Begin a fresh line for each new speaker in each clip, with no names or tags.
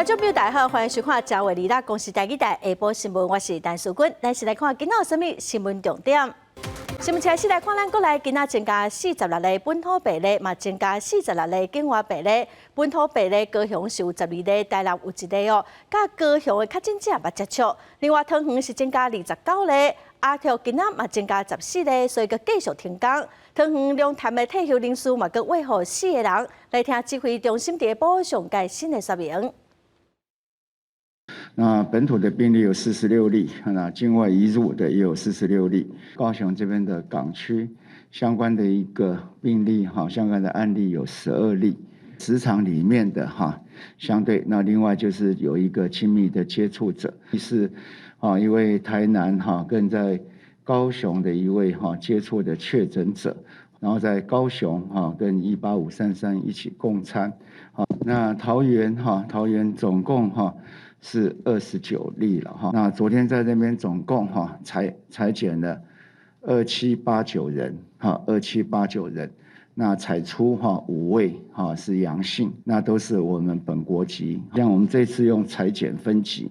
觀眾朋友大家好，歡迎收看《正話二啦公視台語台下晡新聞》，我是陳淑君。咱先來看今仔有啥物新聞重點。新聞開始來看，咱國內今仔增加46例本土病例，嘛增加46例境外病例。本土病例高雄是有12例，台南有一例哦，佮高雄的確診者捌接觸。另外，桃園是增加29例，阿特今仔嘛增加14例，所以閣繼續停工。桃園龍潭的退休人士嘛，閣挖予四个人。來聽指揮中心佇下晡上蓋新的說明。
那本土的病例有46例，那境外移入的也有四十六例。高雄這邊的港區相關的一個病例，哈，相關的案例有12例。職場裡面的哈，相對那另外就是有一個親密的接觸者，是啊，一位台南哈跟在高雄的一位哈接觸的確診者，然後在高雄哈跟18533一起共餐。好，那桃園哈，桃園總共哈是29例了哈。那昨天在那邊總共哈採檢了二七八九人哈，二七八九人，那採出哈五位哈是陽性，那都是我們本國籍。像我們這次用採檢分級，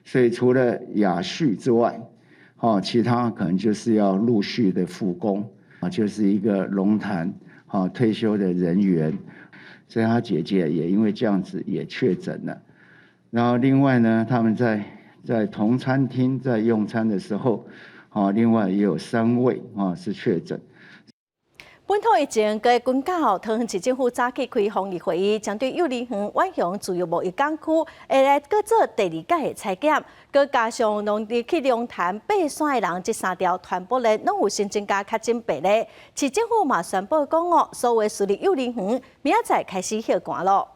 所以除了雅旭之外，哈，其他可能就是要陸續的復工啊，就是一個龍潭哈退休的人員，所以他姐姐也因為這樣子也確診了。然後另外呢，他們在同餐廳在用餐的時候，啊，另外也有三位啊是確診。
本土疫情閣滾到，桃園市政府早起開防疫會議，針對幼兒園、遠雄自由貿易港區，會來閣做第二擺的採檢，閣加上農地去龍潭爬山的人，這三條傳播鏈攏有新增加確診病例。市政府嘛宣布講哦，所有私立幼兒園明仔載開始歇館囉。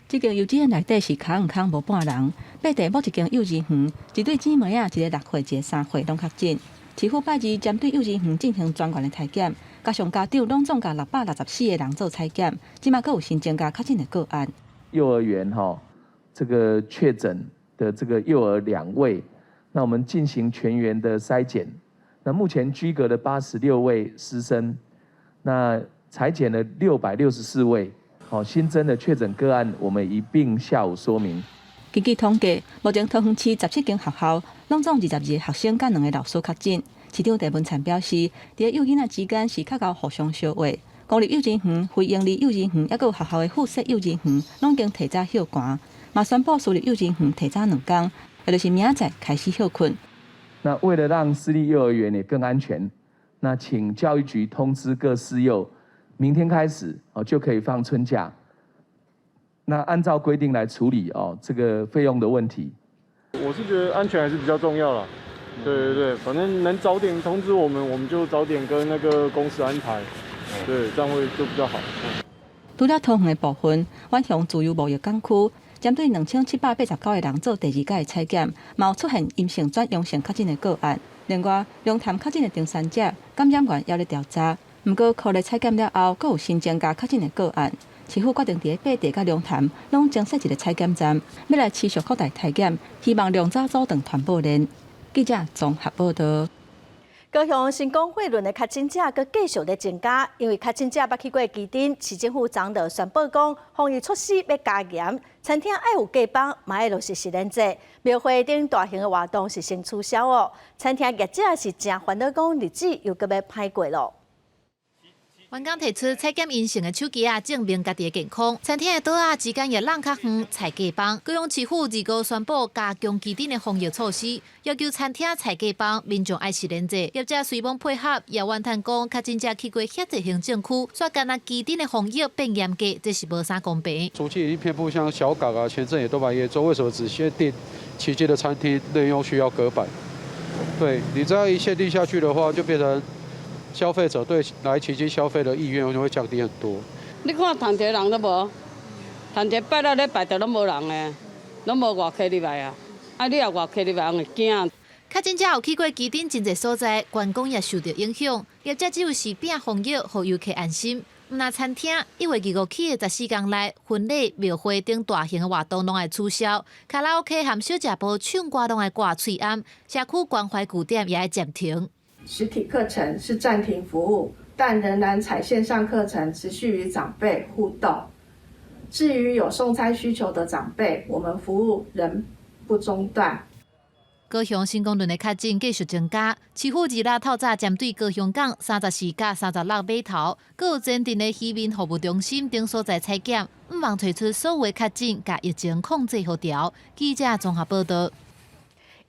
這間幼稚園內底是空空無半人，八地某一間幼兒園，一對姊妹仔，一个6歲，一个3歲，攏確診。市府拜二針對幼兒園進行全員的篩檢，加上家長攏總共664個人做採檢，這馬閣有新增加確診的個案。
幼兒園哈，這個確診的這個幼兒兩位，那我們進行全員的篩檢，那目前居隔的86位師生，那採檢了664位。好，新增的確診個案，我們一併下午說明。
根據統計，目前桃園市17間學校，攏總22個學生佮兩個老師確診。市長鄭文燦表示，佇幼囡仔之間是較𠢕互相相話。公立幼兒園、非營利幼兒園，抑閣有學校的附設幼兒園，攏已經提早歇館。嘛宣布私立幼兒園提早2工，也就是明仔載開始歇睏。
那為了讓私立幼兒園也更安全，那請教育局通知各私幼，明天開始哦就可以放春假。那按照規定來處理哦這個費用的問題。
我是覺得安全還是比較重要啦。對對對，反正能早點通知我們，我們就早點跟那個公司安排。對，這樣會就比較好。
除了桃園的部分，遠雄自由貿易港區針對2789個人做第二擺的採檢，嘛有出現陰性轉陽性確診的個案。另外，龍潭確診的登山者感染源猶咧調查。毋過，擴大採檢了後，閣有新增加確診的個案。市府決定佇八地佮龍潭攏增設一個採檢站，欲來持續擴大採檢，希望量早阻斷傳播鏈。記者綜合報道。
高雄新冠肺炎的確診者閣繼續咧增加，因為確診者捌去過旗津，市政府昨就宣布講，防疫措施欲加嚴，餐廳愛有隔板，嘛愛落實實聯制，廟會等大型的活動是先取消哦。餐廳業者是誠煩惱，講日子又閣欲歹過囉。
員工提出採檢陰性的手機仔，證明家己的健康。餐廳的桌仔之間也攏較遠，採隔板。高雄市府2號宣布加強旗津的防疫措施，要求餐廳採隔板，民眾愛實聯制。業者雖罔配合，也怨嘆講確診者去過遐濟行政區，煞干焦旗津的防疫變嚴格，這是無啥公平。
足跡已經遍佈像小港啊、前鎮也都蠻嚴重，為什麼只限定旗津的餐廳內用需要隔板？對，你這樣一限定下去的話，就變成消費者對來旗津消費的意願就會降低很多。
你看趁一人都無，趁一拜六禮拜就攏無人的，攏無外客入來啊！啊，你若外客入來，人會驚。
確診者有去過旗津真濟所在，觀光也受著影響。業者只有是拼防疫，予遊客安心。毋但餐廳，1月25起的14工內，婚禮、廟會等大型的活動攏愛取消，卡拉 OK 和小食部唱歌攏愛掛喙罨，社區關懷據點也愛暫停。
實體課程是暫停服務，但仍然採線上課程持續與長輩互動。至於有送餐需求的長輩，我們服務仍不中斷。
高雄新光輪的確診繼續增加，市府二六透早針對高雄港34佮36碼頭，閣有前鎮的漁民服務中心等所在採檢，向望揣出所有的確診佮疫情控制予牢。記者綜合報道。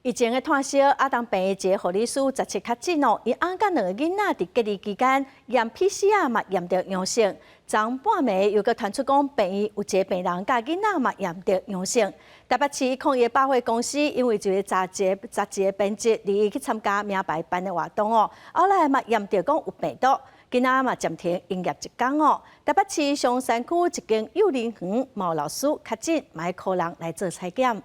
疫情的湠燒，阿東病院一个護理師17確診哦，𪜶翁佮兩个囡仔佇隔離期間驗 PCR 嘛驗著陽性，昨半暝又閣傳出講病院有一个病人佮囡仔嘛驗著陽性。台北市101百貨公司因為一个雜誌雜誌的編輯，二一去參加名牌班的活動哦，後來嘛驗著講有病毒，今仔嘛暫停營業一工哦。台北市松山區一間幼兒園嘛有老師確診，嘛愛 call 人來做採檢。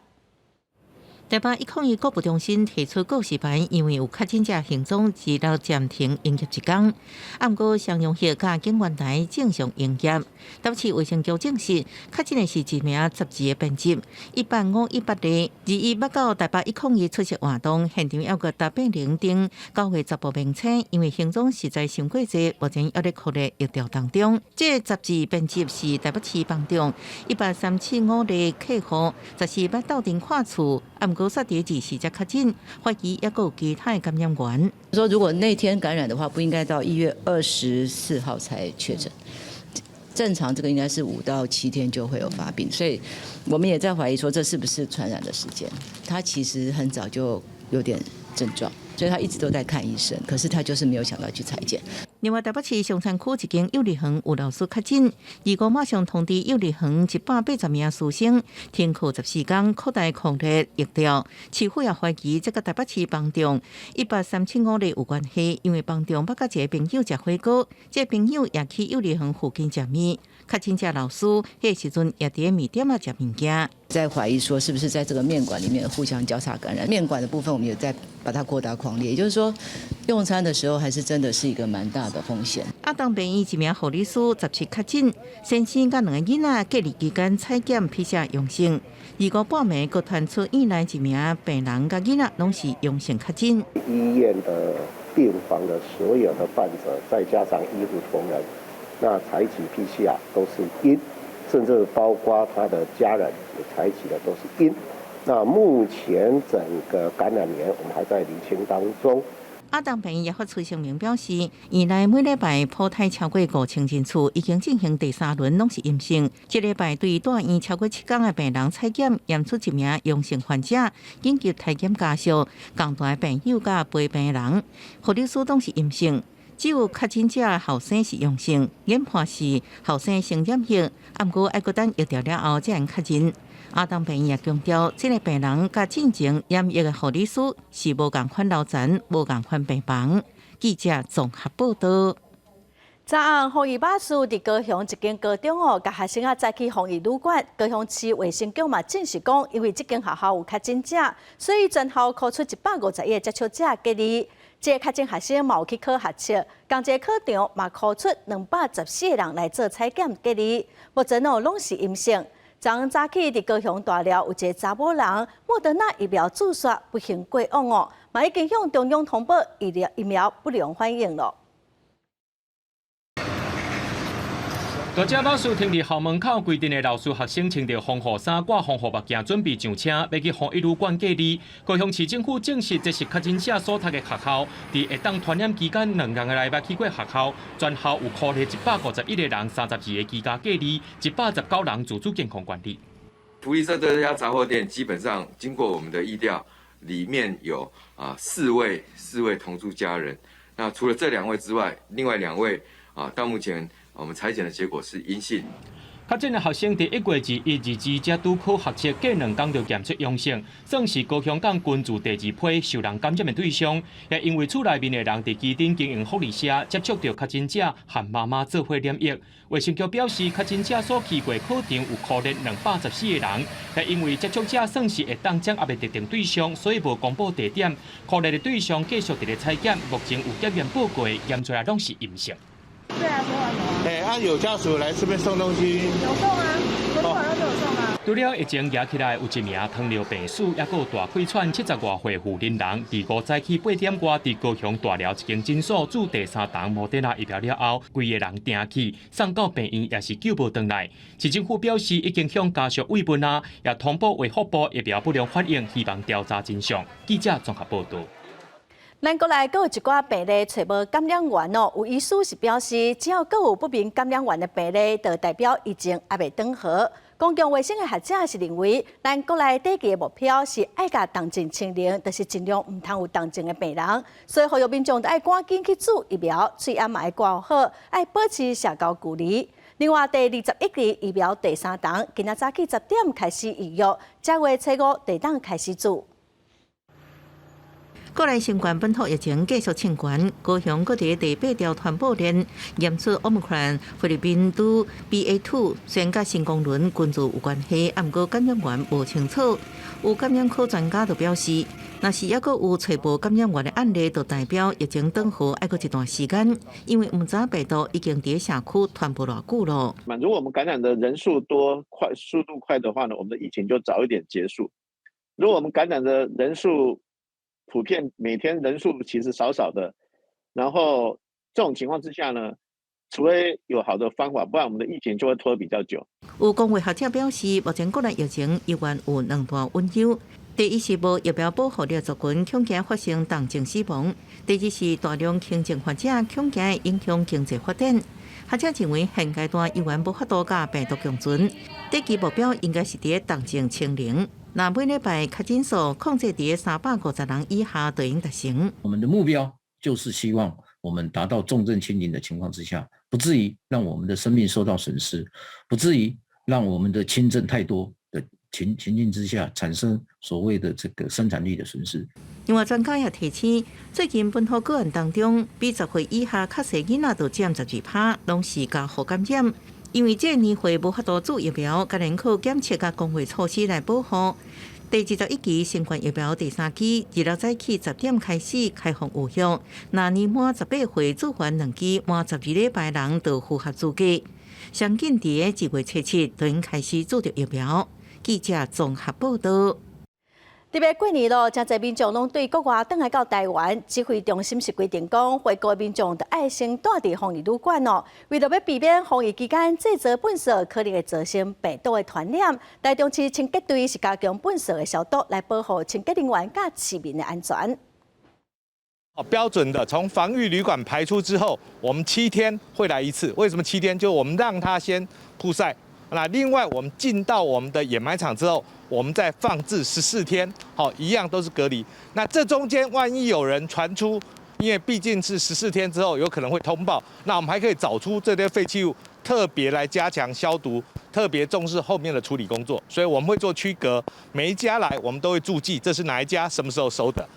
台北101購物中心提出告示牌，因為有確診者行蹤，二六暫停營業一工。啊，毋過商用客佮警員台正常營業。台北市衛生局證實，確診的是一名雜誌的編輯，18518例，21捌到台北101出席活動，現場猶閣搭變靈燈9月10號明星，因為行蹤實在傷過濟，目前猶咧擴咧疫調當中。這個雜誌編輯是台北市房仲18375例客戶，14捌鬥陣看厝，啊，毋過煞佇24才確診，懷疑猶閣有其他的感染源。
說如果那天感染的話，不應該到1月24號才確診。正常這個應該是5到7天就會有發病，所以我們也在懷疑說這是不是傳染的時間。他其實很早就有點症狀，所以他一直都在看醫生，可是他就是沒有想到去採檢。
另外，台北市松山區一間幼兒園有老師確診，二五馬上通知幼兒園180名師生停課14天，擴大控制疫調。市府也懷疑這佮台北市房仲18375例有關係，因為房仲捌佮一個朋友食火鍋，這個朋友也去幼兒園附近食麵，確診者老師彼時陣也佇麵店仔食物件。
在懷疑說是不是在這個麵館裡面互相交叉感染？麵館的部分我們也在把它擴大匡列，也就是說用餐的時候還是真的是一個蠻大的風險。
阿東病院一名護理師17確診，先生佮兩个囡仔隔離期間採檢 PCR 陽性，二五半暝閣傳出院內一名病人佮囡仔攏是陽性確診。
醫院的病房的所有的患者，再加上醫護同仁，那採取 PCR 都是陰，甚至包括他的家人也採取的都是陰。那目前整個感染源我們還在釐清當中。
阿東病院也發出聲明表示，院內每禮拜普篩超過5000人次，已經進行第三輪攏是陰性。這禮拜對蹛院超過7天的病人採檢，驗出一名陽性患者，緊急篩檢家屬、仝團的病友佮陪病人，護理師攏是陰性。只有確診者後生是陽性，研判是後生先染疫，啊，毋過愛閣等疫調了後才能確認。阿東病院也強調，這个病人佮進前染疫的護理師是無仝款樓層、無仝款病房。記者綜合報道。
昨暗防疫巴士佇高雄一間高中哦，共學生仔載去防疫旅館。高雄市衛生局嘛證實講，因為這間學校有確診者，所以全校 call 出151個接觸者隔離。這個確診學生嘛有去考學測，仝一个考場嘛 call 出214個人來做採檢隔離，目前哦攏是陰性。昨昏早起佇高雄大寮有一个查某人，莫德納疫苗注射不幸過往哦，嘛已經向中央通報疫苗不良反應囉。
大只巴士停佇校門口，規陣的老師學生穿著防護衫、掛防護目鏡，準備上車，欲去防疫旅館隔離。高雄市政府證實，這是確診者所讀的學校，佇會當傳染期間2工內捌去過學校，全校有 call 151個人，32个居家隔離，119人自主健康管理。
福利社這家雜貨店基本上經過我們的疫調，裡面有四位同住家人。那除了這兩位之外，另外兩位到目前，我們採檢的結果是陰性。
確診的學生佇1月21、22才拄考學測，隔2工就檢出陽性，算是高雄港根治第二批受人感染的對象。也因為厝內面的人佇旗津經營福利社接觸著確診者和媽媽做伙染疫。衛生局表示，確診者所去過考場有可能214個人，也因為接觸者算是會當掌握的特定對象，所以無公布地點。可能的對象繼續佇咧採檢，目前有檢驗報告，驗出來攏是陰性。
對啊，昨晚有啊。
哎，啊，有家屬來這邊送東西。
有送啊，昨天晚上就有送啊。
除了疫情惹起來，有一名糖尿病史，抑閣有大氣喘70外歲婦人人，佇五早起8點外，佇高雄大寮一間診所注第三筒莫德納疫苗了後，規个人定去送到病院，也是救無轉來。市政府表示已經向家屬慰問啊，也通報衛福部疫苗不良反應，希望調查真相。記者綜合報導。
咱國內閣有一寡病例揣無感染源哦，有醫師是表示，只要閣有不明感染源的病例，就代表疫情猶未轉好。公共衛生的學者是認為，咱國內短期的目標是愛共重症清零，就是盡量毋通有重症的病人。所以，呼籲民眾都愛趕緊去注疫苗，喙罨嘛愛掛好，愛保持社交距離。另外，第21期疫苗第三筒，今仔早起10點開始預約，這月初五就當開始注。
國內新冠本土疫情繼續衝懸，高雄閣佇第八條傳播鏈驗出 Omicron 菲律賓株 BA.2，雖然佮新功能群組有關係，毋過感染源無清楚。有感染科專家就表示，若是猶閣有揣無感染源的案例，就代表疫情轉好愛閣一段時間，因為毋知病毒已經佇社區傳播偌久咯。
如果我們感染的人數多、快速度快的話呢，我們的疫情就早一點結束。如果我們感染的人數普遍每天人數其實少少的，然後這種情況之下呢，除非有好的方法，不然我們的疫情就會拖比較久。
有公衛學者表示，目前國內疫情依然有兩大隱憂：第一是無疫苗保護的族群恐驚發生重症死亡；第二是大量輕症患者恐驚影響經濟發展。學者認為，現階段依然無法度佮病毒共存，短期目標應該是佇重症清零。若每禮拜確診數控制佇350人以下，就會達成。
我們的目標就是希望我們達到重症清零的情況之下，不至於讓我們的生命受到損失，不至於讓我們的輕症太多的情境之下產生所謂的這個生產力的損失。
另外，專家也提醒，最近本土個案當中，比10歲以下較細囡仔就佔12%，攏是家戶感染。因為這個年歲無法度注疫苗，干焦靠檢測佮公衛措施來保護。第21期新冠疫苗第三劑，26早起10點開始開放預約。若年滿18歲注完兩劑，滿12禮拜人就符合資格。上緊佇2月初7就應開始注著疫苗。記者綜合報導。
特別過年咯，誠濟民眾攏對國外轉來到台灣，指揮中心是規定講，回國民眾著愛先蹛佇防疫旅館哦。為著欲避免防疫期間製造糞埽可能會造成病毒的傳染，台中市清潔隊是加強糞埽的消毒，來保護清潔人員佮市民的安全。
標準的，從防疫旅館排出之後，我們七天會來一次。為什麼七天？就我們讓它先曝曬。那另外，我們進到我們的掩埋場之後，我們再放置14天，好，一樣都是隔離。那這中間萬一有人傳出，因為畢竟是十四天之後有可能會通報，那我們還可以找出這些廢棄物，特別來加強消毒，特別重視後面的處理工作。所以我們會做區隔，每一家來我們都會註記，這是哪一家，什麼時候收的。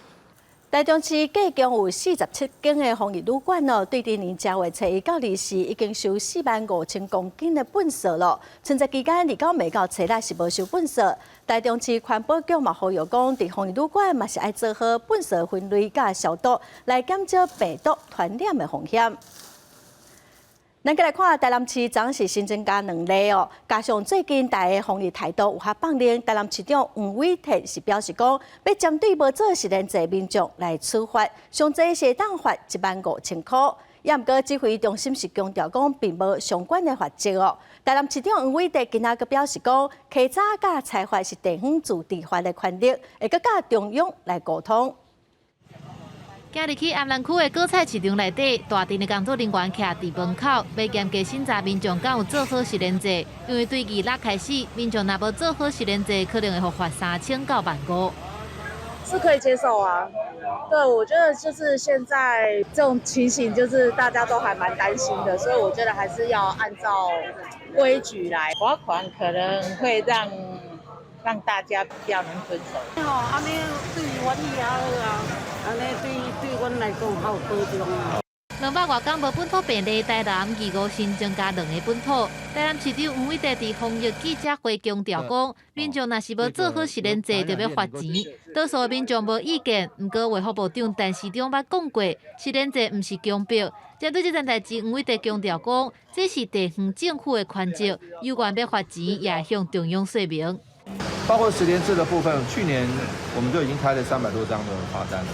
台中市計共有47間的防疫旅館哦，對今年正月初一到24已經收4萬5千公斤的糞埽咯。春節期間，29暝到初六是無收糞埽。台中市環保局嘛呼籲講，佇防疫旅館嘛是愛做好糞埽分類佮消毒，來減少病毒傳染的風險。咱閣來看台南市，昨是新增加兩例哦，加上最近大家防疫態度有較放寬，台南市長黃偉哲是表示講，欲針對無做實聯制民眾來處罰，上濟是會當罰1萬5千箍。也毋過指揮中心是強調講，並無相關的罰則哦。台南市長黃偉哲今仔閣表示講，稽查佮裁罰是地方自治法的權力，會閣佮中央來溝通。
行入去安南區的果菜市場內底，大陣的工作人員徛佇門口，欲嚴格審查民眾敢有做好實聯制。因為對26開始，民眾若無做好實聯制，可能會予罰3000到15,000。
是可以接受啊，對，我覺得就是現在這種情形，就是大家都還蠻擔心的，所以我覺得還是要按照規矩來。
罰款可能會讓大家比較能遵守。
哦，按呢對阮也好啊，按呢對對阮來講較有保障啊。
200外工無本土病例，台南二五新增加兩个本土。台南市長黃偉哲佇防疫記者會強調講，民眾若是無做好實聯制，就欲罰錢。多數民眾無意見，毋過衛福部長陳時中捌講過，實聯制毋是強迫。針對這件代誌，黃偉哲強調講，這是地方政府的權責，有關欲罰錢也會向中央說明。
包括實聯制的部分，去年我們就已經開了300多張的罰單了，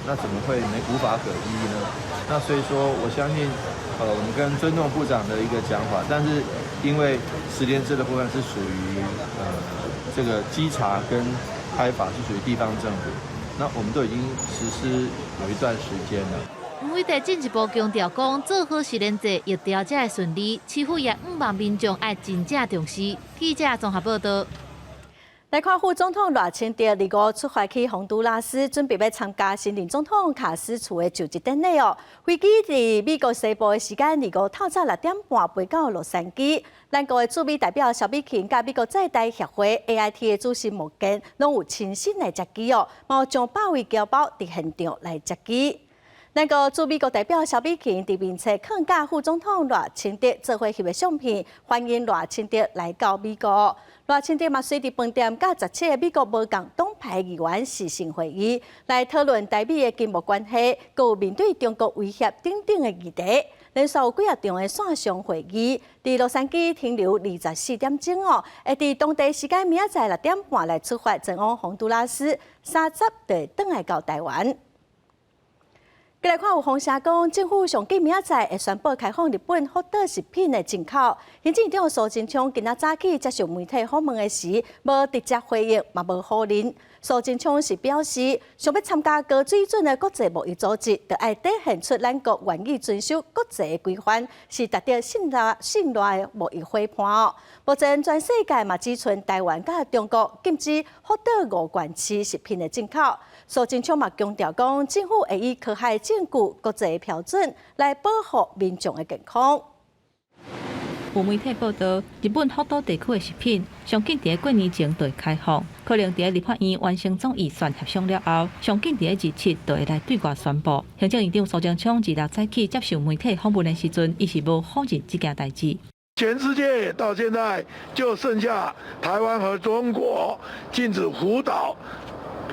那怎麼會沒無法可依呢？那所以說，我相信，我們跟尊重部長的一個講法，但是因為實聯制的部分是屬於這個稽查跟開罰是屬於地方政府，那我們都已經實施有一段時間了。
黃偉哲進一步強調講，做好實聯制，疫調才會順利。市府也向望民眾愛真正重視。記者綜合報道。
來看副總統賴清德二五出發去宏都拉斯，準備欲參加新任總統卡斯楚的就職典禮哦。飛機佇美國西部的時間二五透早6點半飛到洛杉磯。咱國的駐美代表蕭美琴佮美國在台協會 AIT 的主席莫健，攏有親身來接機哦，嘛有上百位僑胞佇現場來接機。咱國駐美國代表蕭美琴佇面冊囥佮副總統賴清德做伙翕的相片，歡迎賴清德來到美國。賴清德嘛隨佇飯店佮17个美國無仝黨派議員視訊會議，來討論台美的經貿關係，閣有面對中國威脅等等的議題。連續有幾仔場的線上會議，佇洛杉磯停留24點鐘哦，會佇當地時間明仔載6點半來出發前往宏都拉斯，30就會轉來到台灣。過來看有風聲講，政府上緊明仔載會宣布開放日本福島食品的進口。行政院長蘇貞昌今仔早起接受媒體訪問的時，無直接回應，嘛無否認。蘇貞昌是表示，想欲參加高水準的國際貿易組織，就愛體現出咱國願意遵守國際的規範，是值得信賴信賴的貿易夥伴哦。目前全世界嘛只賰台灣佮中國禁止福島五縣市食品的進口。蘇貞昌嘛強調講，政府會以科學證據、國際標準來保護民眾的健康。
有媒體報道，日本福島地區的食品上緊佇過年前就會開放，可能佇立法院完成總預算協商了後，上緊佇27就會來對外宣布。行政院長蘇貞昌26早起接受媒體訪問的時陣，伊是無否認這件代誌。
全世界到現在就剩下台灣和中國禁止福島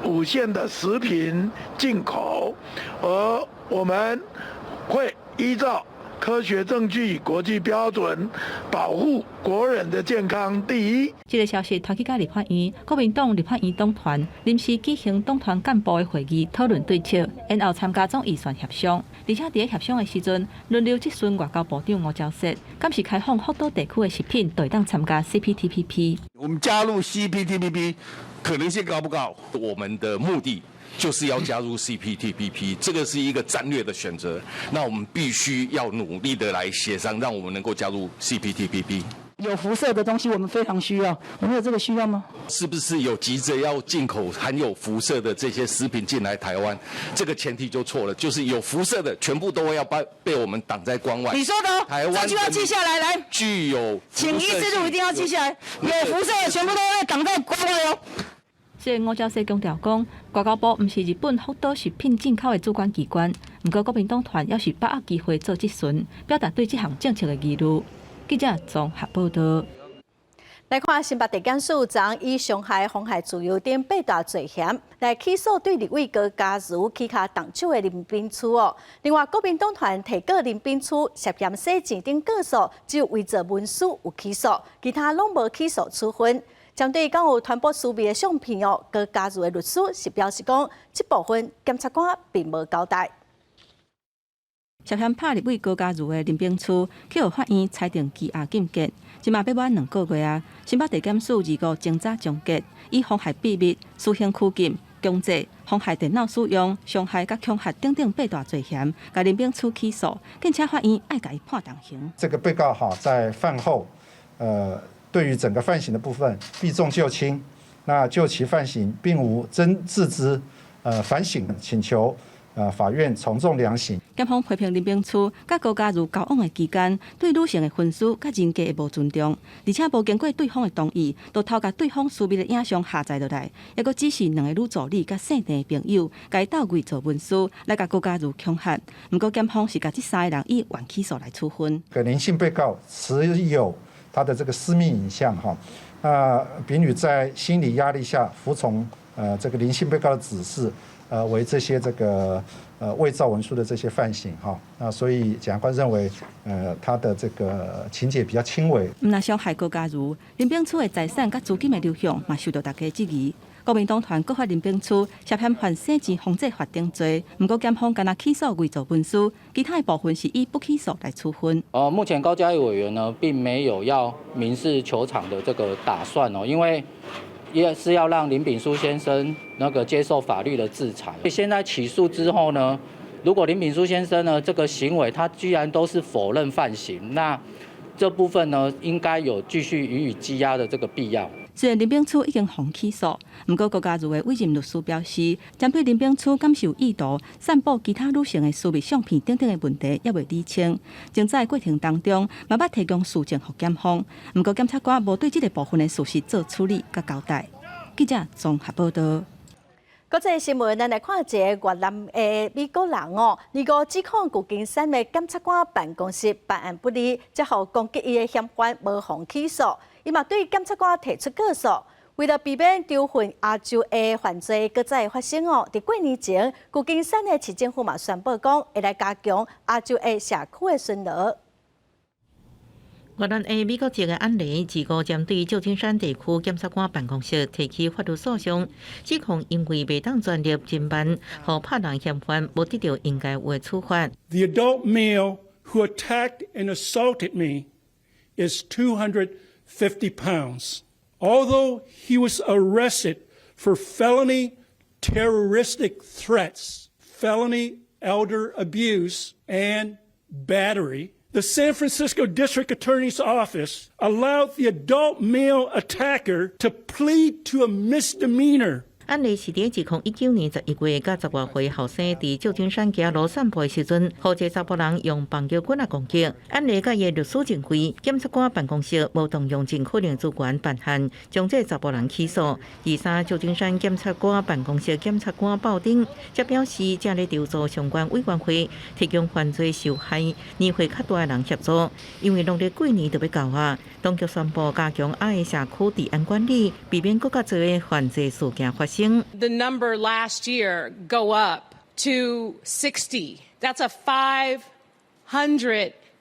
五縣的食品進口，而我們會依照科學證據、國際標準，保護國人的健康第一。
這个消息傳去到立法院，國民黨立法院黨團臨時舉行黨團幹部的會議，討論對策，然後參加總預算協商。而且佇協商的時陣，輪流質詢外交部長吳釗燮，敢是開放福島地區的食品，就會當參加 CPTPP。
我們加入 CPTPP 可能性高不高？
我們的目的就是要加入 CPTPP，這個是一個戰略的選擇。那我們必須要努力的來協商，讓我們能夠加入 CPTPP。
有輻射的東西，我們非常需要。我們有這個需要嗎？
是不是有急着要進口含有輻射的這些食品進來台灣？這個前提就錯了，就是有輻射的全部都要被我們擋在關外。
你說的，
台灣
這句要記下來，來。
具有，
請醫師錄一定要記下來。有輻射的全部都會擋在關外哦。
雖然吳釗燮強調講，外交部毋是日本福島食品進口的主管機關，毋過國民黨團猶是把握機會做質詢，表達對這項政策的疑慮。記者綜合報道。
來看新北地檢署昨以傷害妨害自由等八大罪嫌來起訴對立委高嘉瑜起跤動手的林秉樞哦。另外，國民黨團提告林秉樞涉嫌洗錢等告訴，只有偽造文書有起訴，其他攏無起訴處分。針對敢有傳播私密的相片哦，高嘉瑜的律師是表示講，這部分檢察官並無交代。
涉嫌拍立委高嘉瑜的林秉樞，去予法院裁定羈押禁見，這馬欲滿2個月啊。新北地檢署25清早終結，以妨害秘密、私刑拘禁、強制、妨害電腦使用、傷害佮恐嚇等等八大罪嫌，共林秉樞起訴，並且法院愛共伊判重刑。
這個被告哈在犯後，對於整個犯行的部分避重就輕，那就其犯行並無真自知，反省請求。法院從重量刑。
檢方批評林秉樞佮高嘉瑜交往的期間，對女性的隱私佮人格的無尊重，而且無經過對方的同意，就偷共對方私密的影像下載落來，猶閣指示兩个女助理佮姓鄭的朋友，共伊鬥偽造文書來共高嘉瑜恐嚇。毋過檢方是共這三个人以緩起訴來處分。
個林姓被告持有他的這個私密影像，哈，那丙女在心理壓力下服從這個林姓被告的指示，為這些這個偽造文書的這些犯行，哈，那所以檢察官認為，他的這個情節比較輕微。
毋但傷害高嘉瑜，林秉樞的財產佮資金的流向嘛受到大家質疑。國民黨團告發林秉樞涉嫌犯洗錢防制法等罪，毋過檢方干焦起訴偽造文書，其他的部分是以不起訴來處分。
目前高嘉瑜委員呢，並沒有要民事求償的這個打算哦，因為也是要讓林秉樞先生那個接受法律的制裁。現在起訴之後呢，如果林秉樞先生呢這個行為，他居然都是否認犯行，那這部分呢，應該有繼續予以羈押的這個必要。
雖然林秉樞已經予起訴，毋過高嘉瑜的委任律師表示，針對林秉樞敢是有意圖散布其他女性的私密相片等等的問題，猶未理清。偵查的過程當中，嘛捌提供事證予檢方，毋過檢察官無對這個部分的事實做處理佮交代。記者綜合報道。
國際新聞，咱來看一个越南的美國人哦，二五指控舊金山的檢察官辦公室辦案不力，才予攻擊伊的嫌犯無予起訴。伊嘛對檢察官提出告訴，為了避免丟混亞洲的犯罪閣再發生哦，佇過年前，舊金山的市政府嘛宣布講，會來加強亞洲的社區的巡邏。
越南的美國籍的安妮，二五針對舊金山地區檢察官辦公室提起法律訴訟，指控因為袂當全力偵辦，予拍人嫌犯無得到應該有的處罰。
The adult male who attacked and assaulted me is 250 pounds. Although he was arrested for felony terroristic threats, felony elder abuse, and battery, the San Francisco District Attorney's Office allowed the adult male attacker to plead to a misdemeanor.
案例是佇2019年11月，佮十外歲後生佇舊金山街路散步的時陣，予一个查埔人用棒球棍仔攻擊。案例佮伊的律師認為，檢察官辦公室無動用盡可能資源辦案，將這个查埔人起訴。23舊金山檢察官辦公室檢察官鮑丁則表示，正咧籌組相關委員會，提供犯罪受害年歲較大的人協助。因為農曆過年就欲到啊，當局宣布加強亞裔社區治安管理，避免閣較濟的犯罪事件發生。
The number last year go up to 60. That's a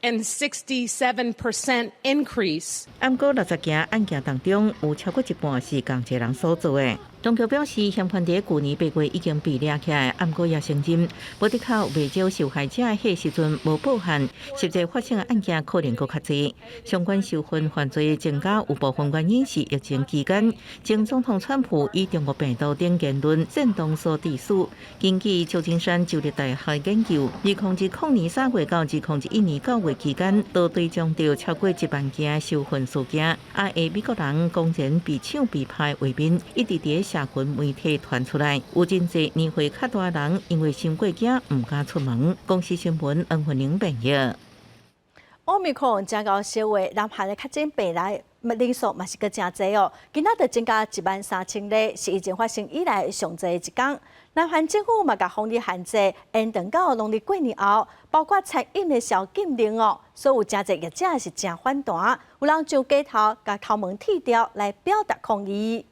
567% increase.
毋過60件案件當中，有超過一半是仝一个人所做的。當局表示，嫌犯佇舊年8月已經被掠起來，毋過也承認，無的確袂少受害者彼時陣無報案，實際發生的案件可能閣較濟。相關仇恨犯罪增加有部分原因是疫情期間，前總統川普以中國病毒等言論煽動所致死。根據舊金山州立大學研究，2020年3月到2021年9月期間，都追蹤到超過1萬件仇恨事件。亞裔美國人公然被搶被拍的畫面，一直佇社群媒體傳出來，有真濟年歲較大人因為傷過驚，毋敢出門。公視新聞黃雲玲編譯。
奧密克戎真𠢕相話，南韓的確診病例人數嘛是閣誠濟哦，今仔就增加1萬3千例，是疫情發生以來上濟的一工。南韓政府嘛共防疫限制延長到農曆過年後，包括餐飲的宵禁令哦，所以有誠濟業者是誠反彈，有人上街頭共頭毛剃掉來表達抗議。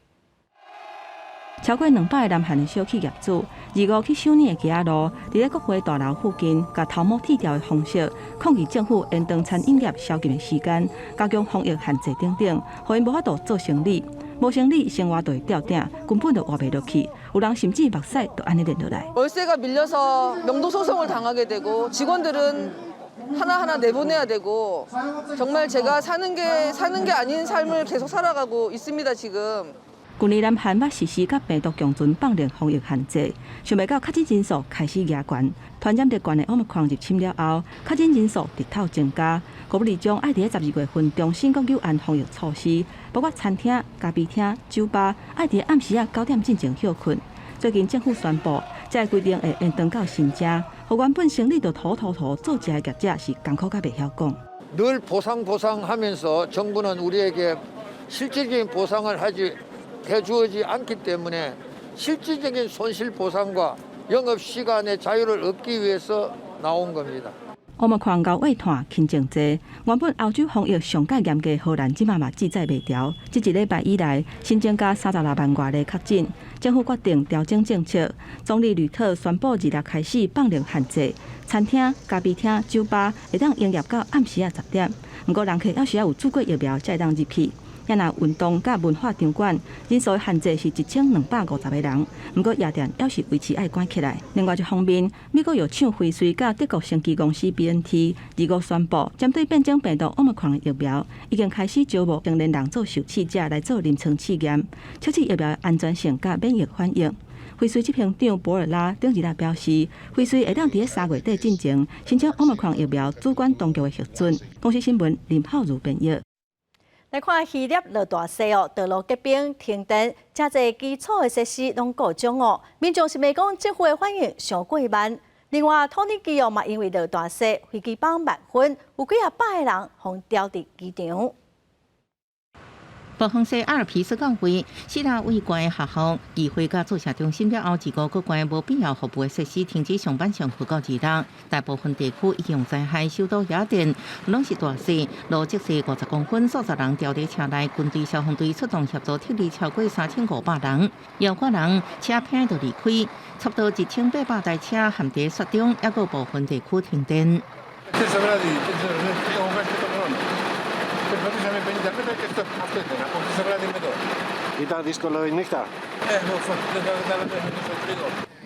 超過200个南韓的小企業主，二五去首爾的街仔路，佇咧國會大樓附近，共頭毛剃掉的方式，抗議政府延長餐飲業宵禁的時間，加強防疫限制等等，予𪜶無法度做生理，無生理生活就會吊頂，根本就活袂落去。有人甚至目屎就按呢流落來。
월세가 밀려서 명도 소송을 당하게 되고 직원들은 하나하나 내보내야 되고 정말 제가 사는 게 사는 게 아닌 삶을 계속 살아가고 있습니다 지금.
舊年南韓捌實施佮病毒共存放寬防疫限制，想袂到確診人數開始加懸，傳染力懸的奧密克戎入侵了後，確診人數日頭增加。國務長愛佇咧12月份重新閣有按防疫措施，包括餐廳、咖啡廳、酒吧，愛佇暗時仔9點進前歇睏。最近政府宣布，這个規定會延長到新正，予原本生理就土土土做食的業者是艱苦甲袂曉講。
늘 보상 보상하면서 정부는 우리에게 실질적인 보상을 하지 해주지 않기 때문에 실질적인 손실 보상과 영업 시간의 자유를 얻기 위해서 나온 겁니다.
奧密克戎𠢕挖炭輕症濟，原本歐洲防疫上蓋嚴格荷蘭，這馬嘛志在袂牢。這一禮拜以來，新增加36萬外例確診，政府決定調整政策。總理呂特宣布，二六開始放寬限制，餐廳、咖啡廳、酒吧會當營業到暗時仔10點。毋過人客猶是愛有注過疫苗才會當入去。啊若運動佮文化場館人數限制是1250個人，毋過夜店猶是維持愛關起來。另外一方面，美國藥廠輝瑞佮德國生技公司 BNT 25宣布，針對變種病毒奧密克戎疫苗，已經開始招募成年人做受試者來做臨床試驗，測試疫苗的安全性佮免疫反應。輝瑞執行長博爾拉頂日仔表示，輝瑞會當佇咧3月底進前申請奧密克戎疫苗主管當局的核准。公視新聞林浩如編譯。
來看希臘落大雪哦，道路結冰、停電，誠濟基礎的設施攏故障哦。民眾是罵講政府的反應傷過慢。另外，土耳其哦嘛因為落大雪，飛機班慢分，有幾仔百個人予牢佇機場。
暴風雪阿爾卑斯降位，希臘位懸學校、議會佮注射中心了後，二五閣關無必要服務的設施停止上班上課到26。大部分地區已經有災害，首都雅典攏是大雪，路積雪50公分，數十人牢佇車內，軍隊消防隊出動協助撤離超過3500人，猶閣人車偏就離開，差不多1800台車陷佇雪中，猶閣部分地區停電。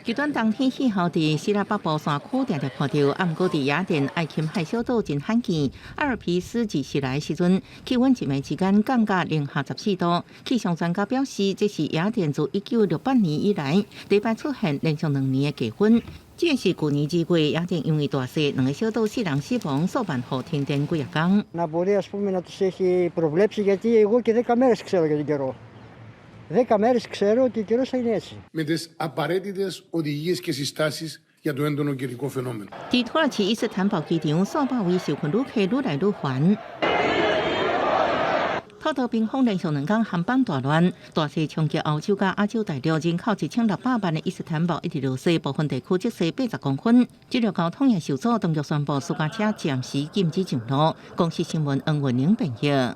極端冬天氣候佇希臘北部山區定定看著，啊，毋過佇雅典愛琴海小島真罕見。阿爾卑斯自時來時陣，氣溫一暝之間降到零下14度。氣象專家表示，這是雅典自1968年以來第一擺出現連續2年的低溫。這是舊年2月，雅典因為大雪，兩個小島四人死亡，數萬戶停電幾仔工。
Να μπορεί ας πούμε να τους έχει προβλέψει γιατί εγώ και 10 μέρες ξέρω για τον καιρό. 10 μέρες ξέρω ότι ο καιρός θα είναι έτσι.
Με τις απαραίτητες οδηγίες και συστάσεις για το έντονο καιρικό φαινόμενο.
佇土耳其伊斯坦堡機場，數百位受困旅客愈來愈煩。土豆冰封連續2天航班大亂，大雪衝擊歐洲佮亞洲大陸，人口1600萬的伊斯坦堡一直落雪，部分地區積雪80公分。這個交通也受阻，當局宣布私家車暫時禁止上路。公視新聞黃文玲編譯。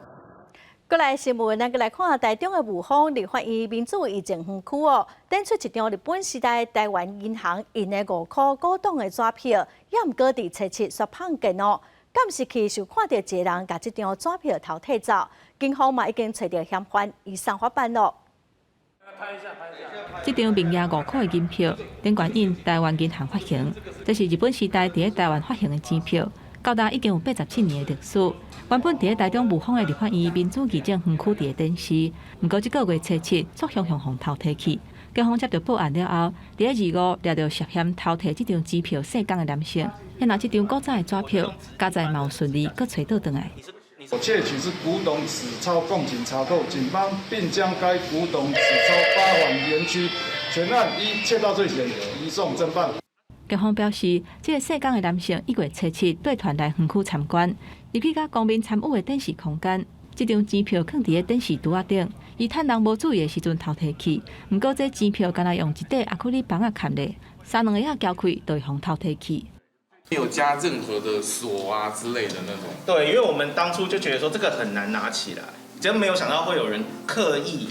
過來新聞，咱閣來看台中的霧峰立法院民主議政園區哦，展出一張日本時代台灣銀行印的5塊古董的紙票，猶毋過佇初七煞碰見哦。監視器就看著一个人共這張紙票偷提走，警方嘛已經揣著嫌犯，移送法辦囉。
這張名額5塊的銀票，頂懸印台灣銀行發行，這是日本時代佇咧台灣發行的錢票，到今已經有87年的歷史。原本佇咧台中霧峰的立法院民主議政園區佇咧展示，毋過這個月初七，煞雄雄予偷提去。警方接著報案了後，佇咧25掠著涉嫌偷提這張支票姓江的男性。若這張古早的紙票，佳哉嘛有順利閣揣倒轉來。
我竊取之古董紙鈔供警查扣，警方並將該古董紙鈔發還園區，全案依竊盜罪嫌移送偵辦。
警方表示，這个姓江的男性1月初七帶團來園區參觀，入去佮公民參與的展示空間，這張錢票囥佇咧展示櫥仔頂，伊趁人無注意的時陣偷提去。毋過這錢票敢若用一塊亞克力板仔崁咧，三兩下仔撬開，就會予偷提去。
沒有加任何的鎖啊之類的那種。
對，因為我們當初就覺得說這個很難拿起來，真沒有想到會有人刻意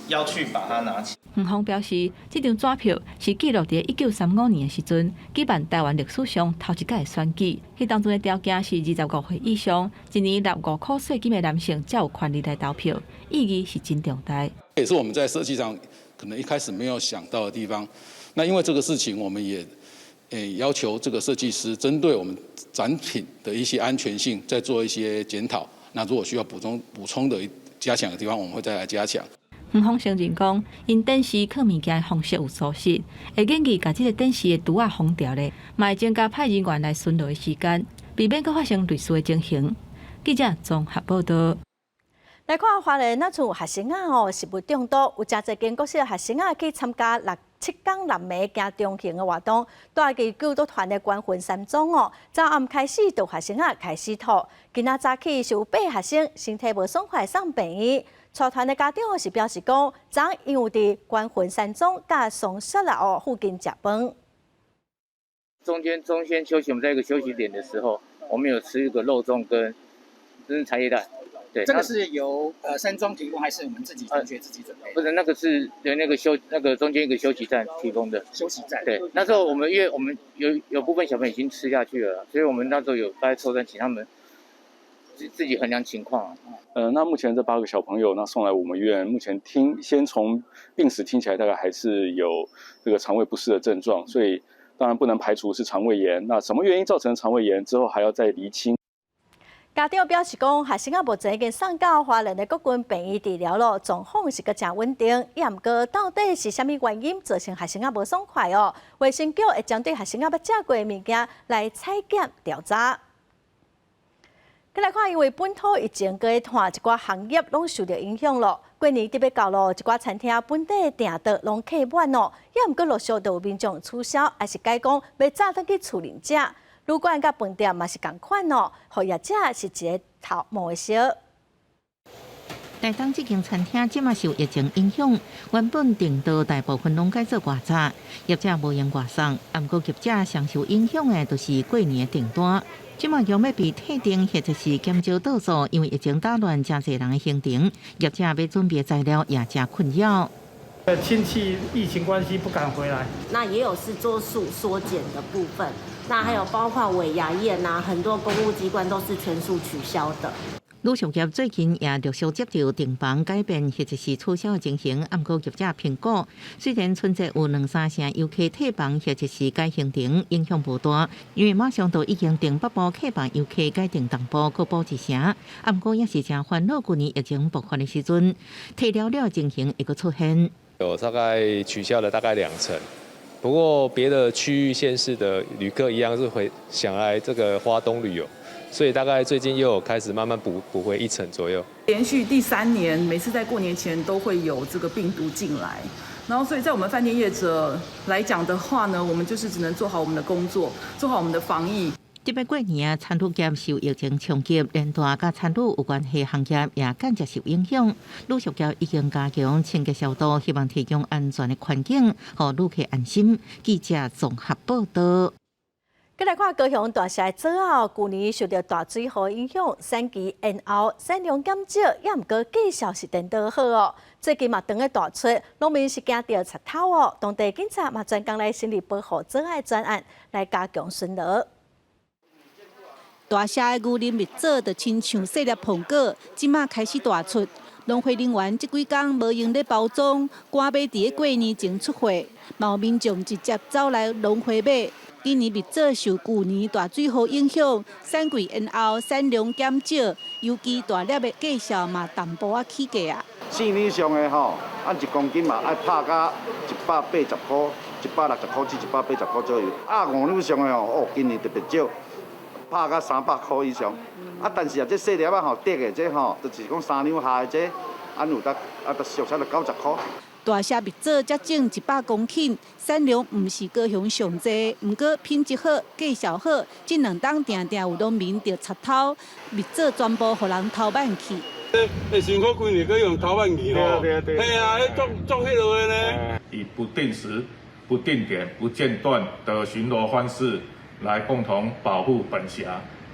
要去把它拿起。
園方表示，這張紙票是記錄佇1935年的時陣舉辦台灣歷史上頭一屆的選舉。彼當陣的條件是25歲以上，一年納5塊稅金的男性才有權利來投票，意義是真重大。
也是我們在設計上可能一開始沒有想到的地方。那因為這個事情，我們也要求這個設計師針對我們展品的一些安全性，再做一些檢討。那如果需要補充的加強的地方，我們會再來加強。
園方承認講，𪜶展示囥物件的方式有疏失，會建議共這个展示的櫥仔封牢咧，嘛會增加派人員來巡邏的時間，避免閣發生類似的情形。記者綜合報導。
來看花蓮若像學生仔哦，食物中毒，有誠濟間國小學生仔去參加六七工六暝行中行的活動，蹛佇救助團的觀雲山莊哦，昨暗開始就學生仔開始吐，今仔早起是有八個學生身體無爽快送病院，帶團的家長是表示講，昨𪜶有佇觀雲山莊佮松雪仔哦附近食飯。
中間中間休息，我們在一個休息點的時候，我們有吃一個肉粽跟茶葉蛋。對，
這個是由山莊提供，還是我們自己同學自己準備？
不是，那個是那個休那個中間一個休息站提供的。
休息站。
對，那時候我們因為我們有部分小朋友已經吃下去了，所以我們那時候有發抽單，請他們自己衡量情況。
那目前這八個小朋友，那送來我們醫院，目前聽先從病史聽起來，大概還是有這個腸胃不適的症狀，所以當然不能排除是腸胃炎。那什麼原因造成腸胃炎？之後還要再釐清。
家長表示講，學生仔目前已經送到花蓮的國軍病院治療咯，狀況是閣誠穩定。也毋過到底是啥物原因造成學生仔無爽快哦？衛生局會針對學生仔捌食過的物件來採檢調查。閣來看，因為本土疫情閣咧拖，一寡行業攏受著影響咯。過年特別到咯，一寡餐廳本地訂桌攏客滿哦，也毋過陸續都有民眾取消，抑是改講欲早轉去厝裡食。旅館佮飯店嘛是仝款哦，予業者是一个頭毛會燒。
台東這間餐廳這馬受疫情影響，原本訂桌大部分攏改做外送，業者無閒外送，毋過業者上受影響的就是過年的訂單。這馬將欲被退訂或者是減少桌數，因為疫情打亂誠濟人的行程，業者欲準備材料也誠困擾。
親戚疫情關係不敢回來，
那也有是桌數縮減的部分，那還有包括尾牙宴啊，很多公務機關都是全數取消的。
旅宿業最近也陸續接著訂房改變或者是取消的情形，毋過業者評估，雖然春節有兩三成遊客退房或者是改行程，影響無大，因為馬上就已經訂北部客房遊客改訂東部，閣補一成。毋過也是誠煩惱，舊年疫情爆發的時陣，退了了情形會閣出現。
有大概取消了大概兩成，不過別的區域縣市的旅客一樣是會想來這個花東旅遊。所以大概最近又有開始慢慢補回一成左右。
連續第三年，每次在過年前都會有這個病毒進來，然後所以在我們飯店業者來講的話呢，我們就是只能做好我們的工作，做好我們的防疫。
特別過年啊，餐飲業受疫情衝擊，連帶佮餐旅有關係行業也間接受影響。旅宿業已經加強清潔消毒，希望提供安全的環境，予旅客安心。記者綜合報道。
閣來看高雄大社的棗仔，舊年受著大水禍影響，產期延後，產量減少，也毋過價數是顛倒好哦。最近嘛，當咧大出，農民是驚著賊偷哦。當地警察嘛專工來成立保護棗仔的專案，來加強巡邏。
大社的牛奶蜜棗就親像細粒蘋果，這馬開始大出。農會人員這幾工無閒咧包裝，趕欲佇咧過年前出貨，嘛有民眾直接走來農會買。今年蜜棗受舊年大水禍影響，產季延後，產量減少，尤其大粒的價數嘛淡薄仔起價啊。
四兩上的吼，按一公斤嘛愛拍甲180塊、160塊至180塊左右。啊，五兩上的吼，哦，今年特別少，拍甲300塊以上。啊，但是啊，這細粒仔吼，短的這吼，就是講三兩下的這，按有得啊，就俗才就90塊。
大社蜜棗才種100公頃，產量毋是高雄上濟，毋過品質好、價數好，這兩冬定定有農民著賊偷蜜棗，全部予人偷挽去。
欸，辛苦幾年，閣予人偷挽去吼。嘿啊，彼足足彼落的呢。
以不定時、不定點、不間斷的巡邏方式，來共同保護本轄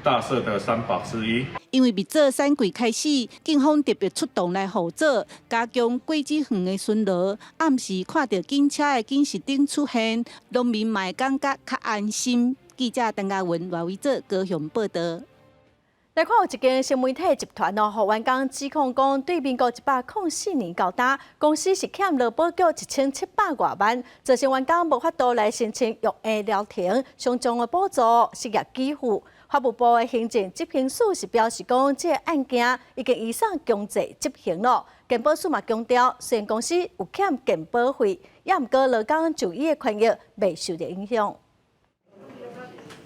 大社的三寶之一。
因為蜜棗產季開始，警方特別出動來護棗，加強果子園的巡邏。暗時看著警車的警示燈出現，農民嘛會感覺較安心。記者陳嘉文、賴維哲高雄報導。
來看有一間新媒體集團哦，予員工指控講，對民國104年到今，公司是欠勞保局1700外萬，造成員工無法度來申請育嬰療程、傷重的補助、失業給付。法務部的行政執行署是表示講，這個案件已經移送強制執行咯。健保署嘛強調，雖然公司有欠健保費，也毋過勞工就醫的權益袂受著影響。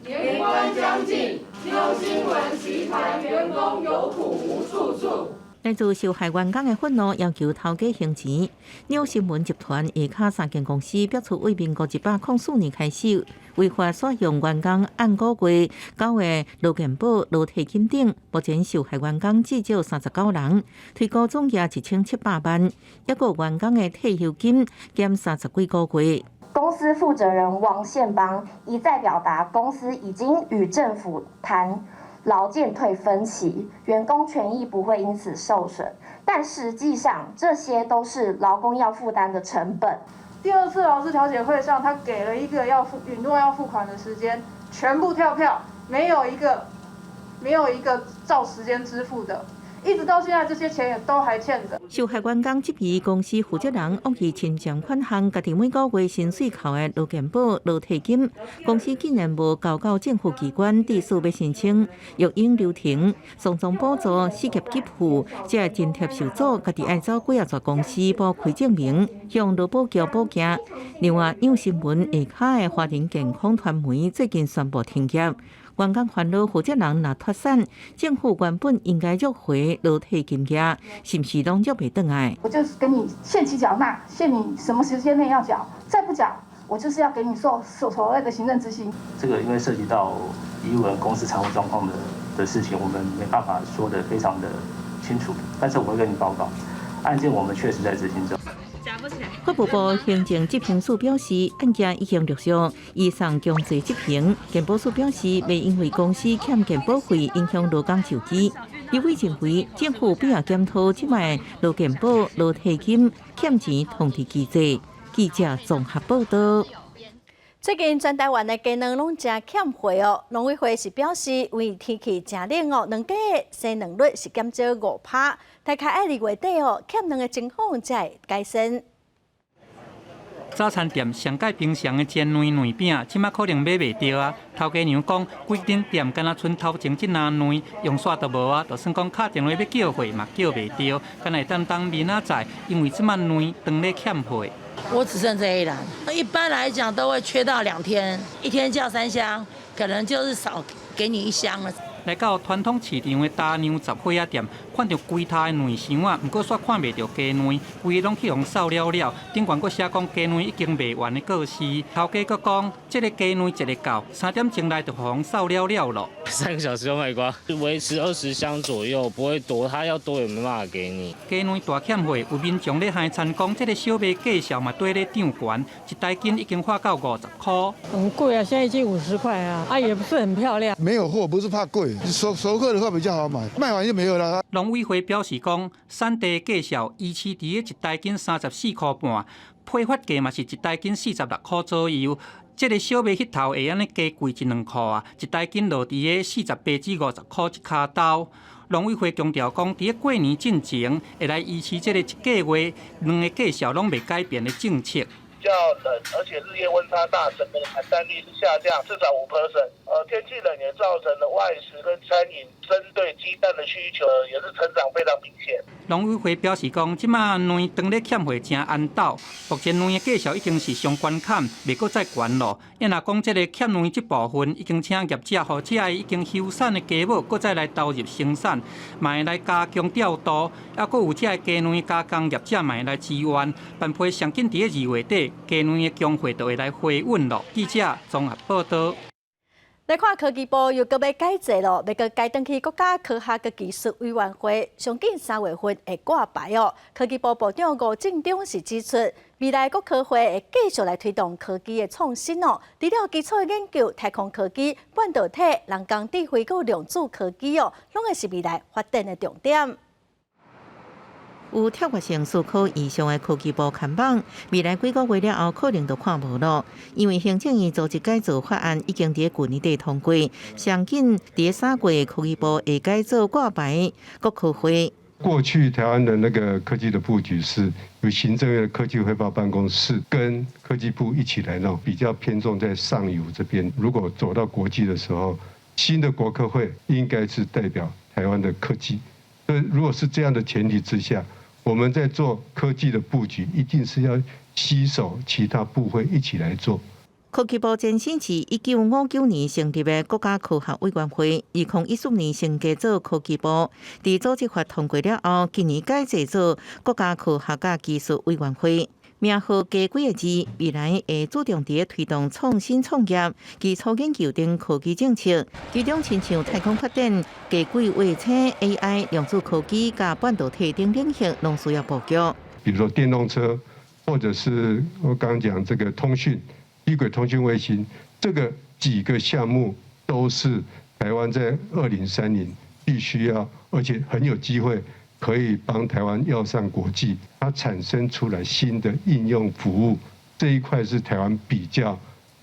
年關將近，妞新聞集團員工有苦無處訴。
來自受害員工的憤怒，要求頭家還錢。紐新聞集團下跤三間公司表示，對民國104年開始，違法使用員工按個月繳的勞健保、勞退金等，目前受害員工至少39人，推估總額1700萬，抑閣員工的退休金減30幾個月。
公司負責人王憲邦一再表達，公司已經與政府談勞健退分期，員工權益不會因此受損，但實際上這些都是勞工要負擔的成本。
第二次勞資調解會上，他給了一個要付允諾要付款的時間，全部跳票，沒有一個照時間支付的。一直到現在，這些錢也都還欠着。
受害員工質疑公司負責人惡意侵佔款項，家己每個月薪水扣的勞健保、勞退金，公司竟然無交到政府機關，致使欲申請育嬰留停、雙重補助、失業給付，這个津貼受阻，家己愛走幾仔座公司補開證明，向勞保局報件。另外，紐新聞下跤的華人健康傳媒最近宣布停業。員工煩惱負責人若脫產，政府原本應該約回勞退金額，是毋是攏約袂轉來？
我就是跟你限期繳納，限你什麼時間內要繳，再不繳，我就是要給你做所謂的行政執行。
這個因為涉及到以我們公司財務狀況的事情，我們沒辦法說得非常的清楚，但是我會跟你報告，案件我們確實在執行中。
法務部行政執行署表示，案件已經陸續移送強制執行。健保署表示，袂因為公司欠健保費影響勞工就醫。立委認為，政府必要檢討這擺勞健保、勞退金欠錢統治機制。記者綜合報道。
最近全台灣的雞卵攏誠欠貨哦，農委會是表示，因為天氣誠冷哦，卵雞的生卵率是減少5%，大概愛2月底哦，欠卵的情況才會改善。
早餐店上蓋平常的煎卵卵餅，這馬可能買袂著啊。頭家娘講，規間店敢若賰頭前這籃卵，用煞都無啊。就算講敲電話欲叫貨嘛，叫袂著，敢若會當等明仔載，因為這馬卵當咧欠貨。
我只剩這一籃，一般來講都會缺到2天，一天叫3箱，可能就是少給你一箱了。
來到傳統市場的大娘雜貨仔店，看著規疊的卵箱仔，毋過煞看袂著雞卵，規个攏去予掃了了。頂懸閣寫講雞卵已經賣完的告示，頭家閣講，這个雞卵一个到3點鐘內就予掃了了咯。
3個小時就賣光，維持20箱左右，不會多，他要多也沒辦法給你。
雞卵大欠貨，有民眾咧喊田講，這个小賣價數嘛綴咧漲懸，一台斤已經發到50塊。
很貴啊，現在已經50塊啊，啊也不是很漂亮。
沒有貨不是怕貴。熟熟客的話比較好買，賣完就沒有了。
農委會表示講，產地價數維持佇咧一台斤34塊半，批發價嘛是一台斤46塊左右。這个小賣彼頭會按呢加貴一兩箍啊，一台斤落佇咧48至50塊這跤兜。農委會強調講，佇咧過年進前會來維持這个一個月卵的價數攏袂改變的政策。
較冷，而且日夜溫差大，整個產蛋率是下降至少5%。天氣冷也造成了外食跟餐飲針對雞蛋的需求也是成長非常明顯。
農委會表示講，這馬卵當咧欠貨誠緣投，目前卵的價數已經是上懸坎，袂閣再懸咯。抑若講這个欠卵這部分，已經請業者予這个已經休產的雞母，閣再來投入生產，嘛會來加強調度，抑閣有這个雞卵加工業者嘛會來支援，盼批上緊佇咧2月底，雞卵的供貨就會來回穩咯。記者綜合報道。
來看科技部又閣欲改制咯，欲閣改轉去國家科學佮技術委員會，上緊3月份會掛牌哦。科技部部長吳政忠是指出，未來國科會會繼續來推動科技的創新哦，除了基礎研究、太空科技、半導體、人工智慧佮量子科技哦，攏會是未來發展的重點。
有跳躍性思考異象的科技部看板，未來幾個月了後可能就看無咯。因為行政院組織改造法案已經佇去年底通過，上緊佇3月科技部會改做掛牌國科會。
過去台灣的那個科技的布局是由行政院的科技匯報辦公室跟科技部一起來弄，比較偏重在上游這邊。如果走到國際的時候，新的國科會應該是代表台灣的科技。所以如果是這樣的前提之下，我們在做科技的布局，一定是要攜手其他部會一起來做。
科技部前身是1959年成立的國家科學委員會，2014年升格做科技部。佇組織法通過了後，今年改制做國家科學佮技術委員會。名號加幾个字，未來會注重佇推動創新創業、基礎研究等科技政策，其中親像太空發展、低軌衛星、AI、量子科技佮半導體等領域，攏需要布局。
比如說電動車，或者是我剛剛講這個通訊、低軌通訊衛星，這個幾個項目都是台灣在2030必須要，而且很有機會可以幫台灣躍上國際，它產生出來新的應用服務，這一塊是台灣比較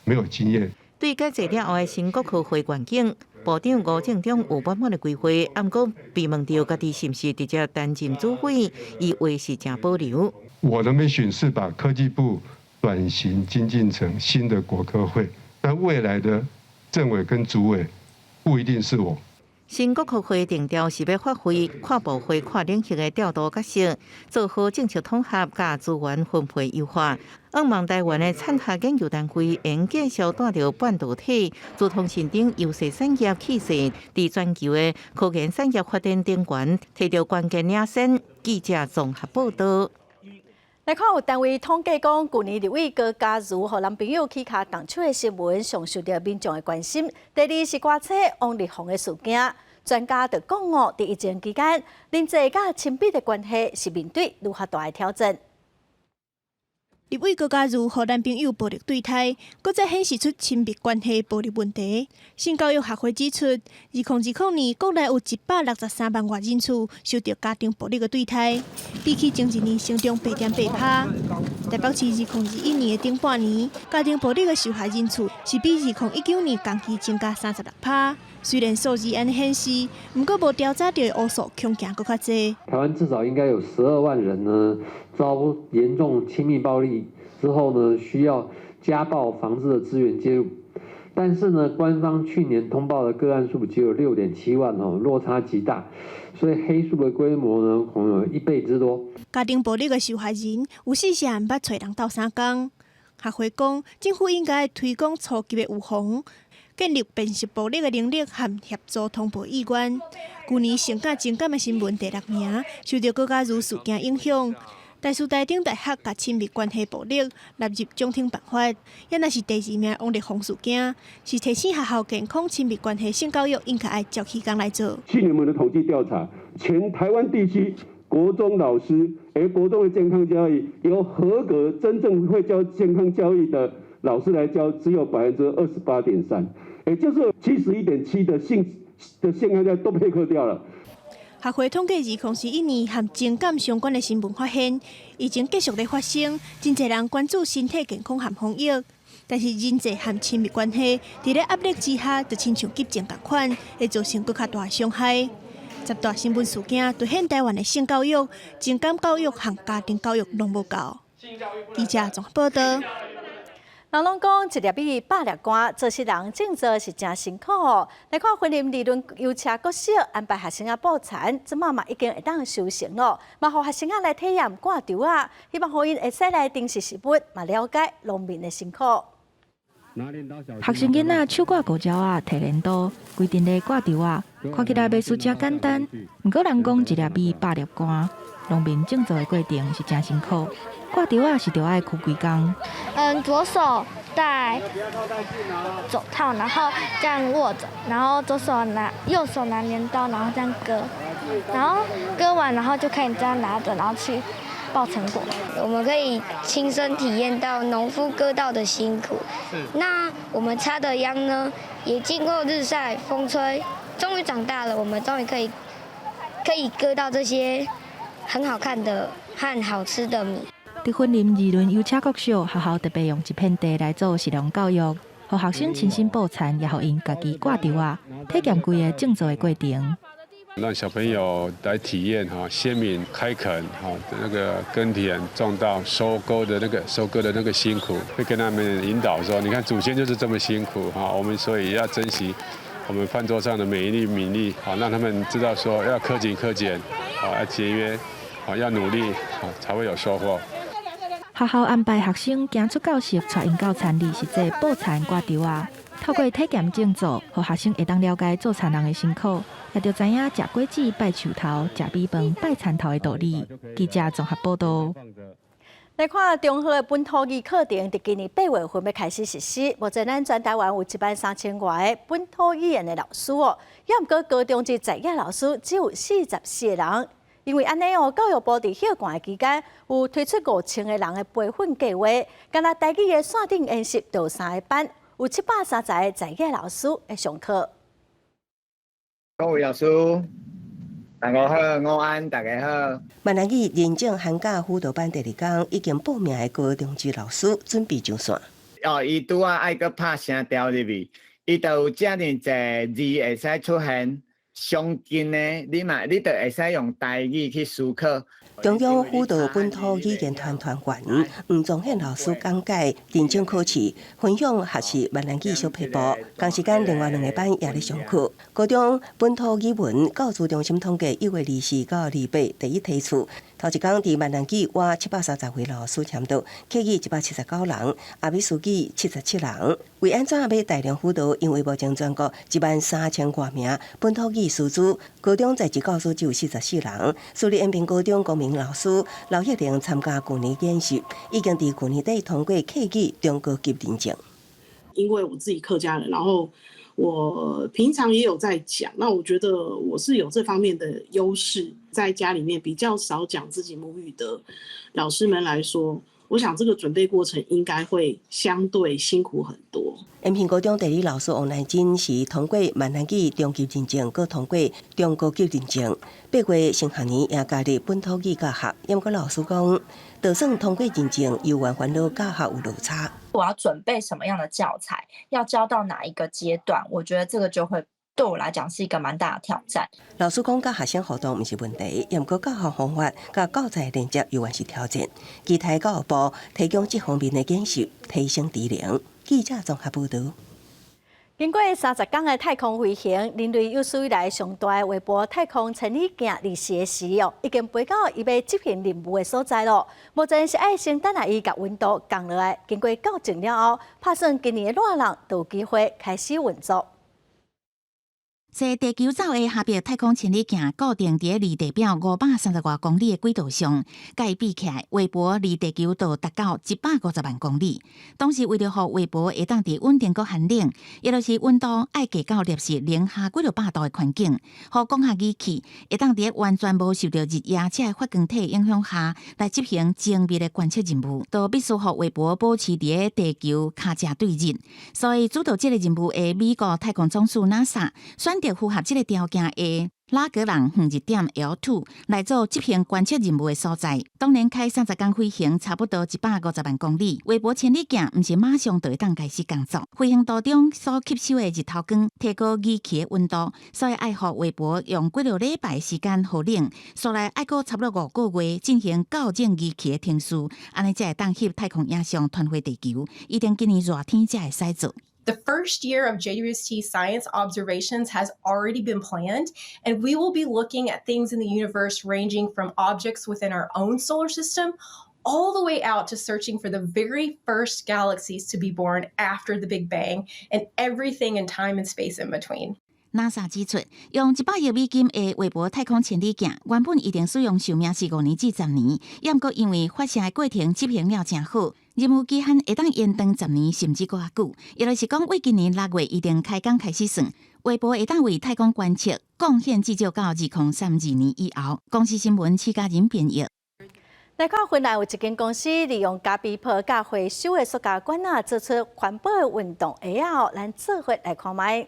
沒有經驗。
對改制了後的新國科會願景，部長吳政忠有滿滿的規劃，毋過被問到家己是毋是直接擔任主委，伊話是誠保留。
我的 mission 是把科技部轉型精進成新的國科會，但未來的政委跟主委不一定是我。
新國科會定調是欲發揮跨部會、跨領域的調度角色，做好政策統合、佮資源分配優化。向望台灣的產學研究單位，會繼續帶著半導體、資通訊等優勢產業氣勢，佇全球的科研產業發展頂懸，提著關鍵領先。記者綜合報道。
來看有單位統計講，舊年立委高嘉瑜予男朋友起跤動手的新聞，上受著民眾的關心。第二是歌星王力宏的事件，專家就講哦，佇疫情期間，人際佮親密的關係是面對愈較大的挑戰。
立委高嘉瑜予男朋友暴力對待，閣再顯示出親密關係暴力問題。性教育學會指出，2020年國內有163萬外人次受著家庭暴力的對待，比起前一年成長8.8%。台北市2021年的頂半年，家庭暴力的受害人次是比2019年同期增加36%。雖然數字按呢顯示，毋過無調查著的烏數恐驚閣較濟。
台灣至少應該有12萬人呢，遭嚴重親密暴力之後呢，需要家暴防治的資源介入。但是呢，官方去年通報的個案數只有6.7萬哦，落差極大，所以黑數的規模呢，恐有一倍之多。
家庭暴力的受害人有四成毋捌揣人鬥相共。學會講，政府應該推廣初級的預防，建立辨識暴力的能力和協助通報意願。舊年性佮情感的新聞第六名，受著高嘉瑜事件影響。台師大頂大學共親密關係暴力納入獎懲辦法，也若是第二名王力宏事件，是提醒學校健康親密關係性教育應該愛照起工來做。
去年我們的統計調查，全台灣地區國中老師，國中的健康教育由合格真正會教健康教育的老師來教，只有28.3%，也就是71.7的性的健康教育都被扣掉了。
學會統計2021年和情感相關的新聞發現，疫情繼續咧發生，真濟人關注身體健康和防疫，但是人際和親密關係，佇咧壓力之下，就親像急症仝款，會造成閣較大的傷害。十大新聞事件凸顯台灣的性教育、情感教育和家庭教育攏無夠。記者綜合報道。
人攏講一粒米百粒汗，做事人種作是誠辛苦哦。來看雲林二崙油車國小安排學生仔播田，這馬嘛已經會當收成咯，嘛予學生仔來體驗割稻仔，希望予𪜶會使來珍惜食物，嘛了解農民的辛苦。
學生囡仔手掛胡椒仔，提鐮刀，規陣咧割稻仔，看起來袂輸誠簡單。毋過人講一粒米百粒汗，農民種作的過程是誠辛苦。割稻仔是著愛睏規工。
左手戴手套，然後這樣握著，然後左手拿，右手拿鐮刀，然後這樣割，然後割完，然後就可以這樣拿著，然後去報成果。
我們可以親身體驗到農夫割稻的辛苦。那我們插的秧呢，也經過日曬風吹，終於長大了。我們終於可以割到這些很好看的和好吃的米。
佇雲林二崙油車國小，學校特別用一片地來做食農教育，予學生親身播田，也予𪜶家己割稻仔，體驗規个種作的過程。
讓小朋友來體驗哈先民開墾哈那個耕田種稻收割的那個辛苦，會跟他們引導說，你看祖先就是這麼辛苦哈，我們所以要珍惜我們飯桌上的每一粒米粒，好讓他們知道說要克勤克儉，好要節約，好要努力，好才會有收穫。
學校安排學生行出教室，帶𪜶到田裡實際布田割稻仔，透過體驗種作，予學生會當了解做田人的辛苦，也就知影食果子拜樹頭，食米飯拜田頭的道理。記者綜合報道。
來看中學的本土語課程，佇今年8月份欲開始實施。目前咱全台灣有1萬3千外个本土語言的老師哦，猶毋過高中職在業老師只有44個人。因為按呢哦，教育部佇休寒的期間有推出5000個人的培訓計劃，干焦台語的線頂研習就有三個班，有730個在業老師會上課。
各位老師，大家好，午安，大家好。
閩南語認證寒假輔導班第二工，已經報名的高中職老師準備上線。
哦，伊拄仔愛閣拍聲調入去，伊就有遮爾濟字會使出現。上近的，你嘛，你就會使用台語去思考。
中央輔導本土語言團團員黃宗憲老師講解認證考試，分享學習閩南語小撇步。同時間，另外兩個班也咧上課。高中本土語文教資中心統計，1月24到28第一梯次，頭一工佇閩南語倚730位老師簽到，客語179人，阿美族語77人。為按怎欲大量輔導？因為目前全國1萬3千外名本土語師資，高中在職教師只有44人。私立延平高中公民老師劉玉玲參加舊年演習，已經佇舊年底通過客語中高級認證。
因為我自己客家人，然後我平常也有在講，那我覺得我是有這方面的優勢，在家裡面比較少講自己母語的老師們來說，我想這個準備過程應該會相對辛苦很多。
延平高中地理老師王蘭珍是通過閩南語中級認證，閣通過中高級認證。8月新學年也加入本土語教學，毋過老師講，就算通過認證，猶原煩惱教學有落差。
我要準備什麼樣的教材，要教到哪一個階段？我覺得這個就會對我來講是一個蠻大的挑戰。
老師講，佮學生互動毋是問題，毋過教學方法佮教材連接猶原是挑戰。期待教育部提供這方面的研習，提升智能。記者綜合報導。
經過30工的太空飛行，人類有史以來上大的韋伯太空千里鏡24時哦，已經飛到伊欲執行任務的所在囉。目前是愛先等待伊共溫度降落來，經過校正了後，拍算今年的熱人就有機會開始運作。
坐地球走的哈伯太空千里鏡固定佇離地表530外公里的軌道上，佮伊比起來，韋伯離地球就達到150萬公里。當時為著予韋伯會當佇穩定閣寒冷，也就是溫度愛低到攝氏零下幾落百度的環境，予光學儀器會當佇完全無受著日夜這个發光體影響下來執行精密的觀測任務，都必須予韋伯保持佇地球尻脊對日。所以主導這個任務的美國太空總署 NASA 選擇符合這個條件的拉格朗日日點 L2 來做執行觀測任務的所在。當然開30工飛行，差不多150萬公里。韋伯千里鏡毋是馬上就會當開始工作，飛行途中所吸收的日頭光提高儀器的溫度，所以愛予韋伯用幾落禮拜時間予冷，紲來愛閣差不多5個月進行校正儀器的程序，按呢才會當翕太空影像傳回地球。一定今年熱天才會使做。
The first year of JWST science observations has already been planned, and we will be looking at things in the universe ranging from objects within our own solar system all the way out to searching for the very first galaxies to be born after the Big Bang and everything in time and space in between.
NASA 指出，用100億美金的韋伯太空千里鏡，原本預定使用壽命是5年至10年，猶毋過因為發射的過程執行了誠好，任務期限會當延長十年，甚至閣較久。也就是講，為今年6月預定開工開始算，韋伯會當為太空觀測貢獻至少到2032年以後。公視新聞施嘉仁編譯。
來看芬蘭有一間公司利用咖啡泡佮回收的塑膠罐仔，做出環保的運動鞋仔，咱做伙來看覓。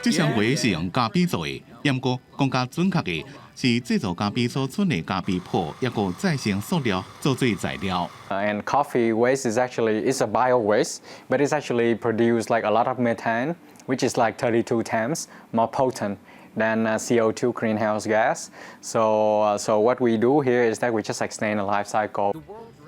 這雙鞋是用咖啡做的，毋過更加準確的是製造咖啡所出的咖啡泡，抑閣再生塑料做做材料。
And coffee waste is actually is a bio waste, but it's actually produced like a lot of methane, which is like 32 times more potent than CO2 greenhouse gas. So what we do here is that we just extend the life cycle.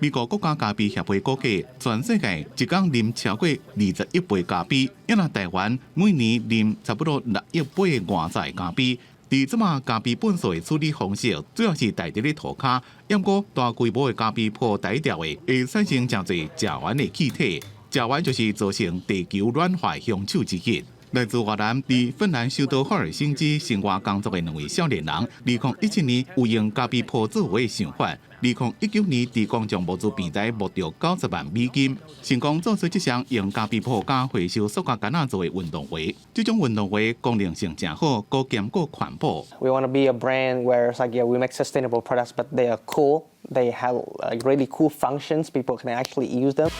美國國家咖啡協會估計，全世界一工啉超過21杯咖啡，抑若台灣每年啉差不多6億杯外在咖啡。佇這馬咖啡糞埽的處理方式，主要是刣佇咧塗跤，毋過大規模的咖啡粕刣掉的，會產生誠濟甲烷的氣體，甲烷就是造成地球暖化兇手之一。來自越南佇芬蘭首都赫爾辛基生活工作的兩位少年人，2017年有用咖啡粕做鞋的想法，2019年佇公眾募資平台募著90萬美金，成功做出這雙用咖啡粕佮回收塑膠桿仔做的運動鞋。這種運動鞋功能性誠好，閣兼顧環保。
We want to be a brand where it's like, yeah, we make sustainable products, but they are cool. They have like really cool functions. People can actually use them.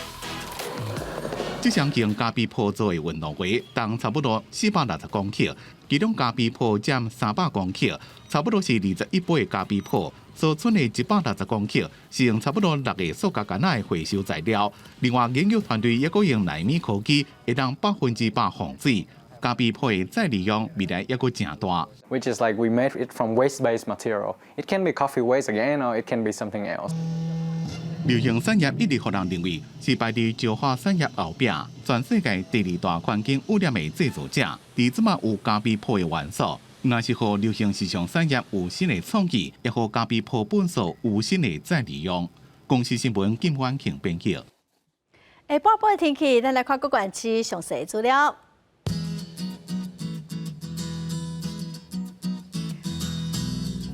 這雙用咖啡粕做的運動鞋，重差不多460公克，其中咖啡粕佔300公克，差不多是21杯咖啡粕。所剩的160公克是用差不多六个塑膠桿仔的回收材料。另外，研究團隊猶閣用奈米科技，會當100%防水。咖啡粕的再利用未來猶閣誠大。
Which is like we made it from waste-based material. It can be coffee waste again, or it can be something else.
流行產業一直予人認為是排佇石化產業後壁，全世界第二大環境污染的製造者。佇這馬有咖啡粕的元素，若是予流行時尚產業有新的創意，也予咖啡粕糞埽有新的再利用。公視新聞金婉慶編輯。
下晡晡的天氣，咱來看各縣市詳細資料。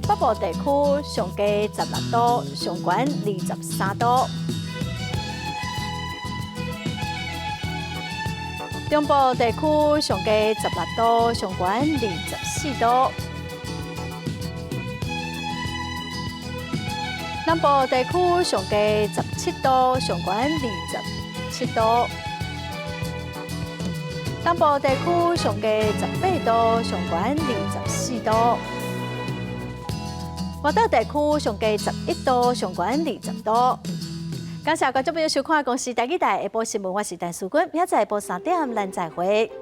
北部地區上低16度，上懸23度。中部地區上低16度，上懸24度。南部地區上低17度，上懸27度。東部地區上低18度，上懸24度。外島地區上低11度，上懸20度。感謝觀眾朋友收看《公視台語台》下晡新聞，我是陳淑君，明仔載下晡3點咱再會。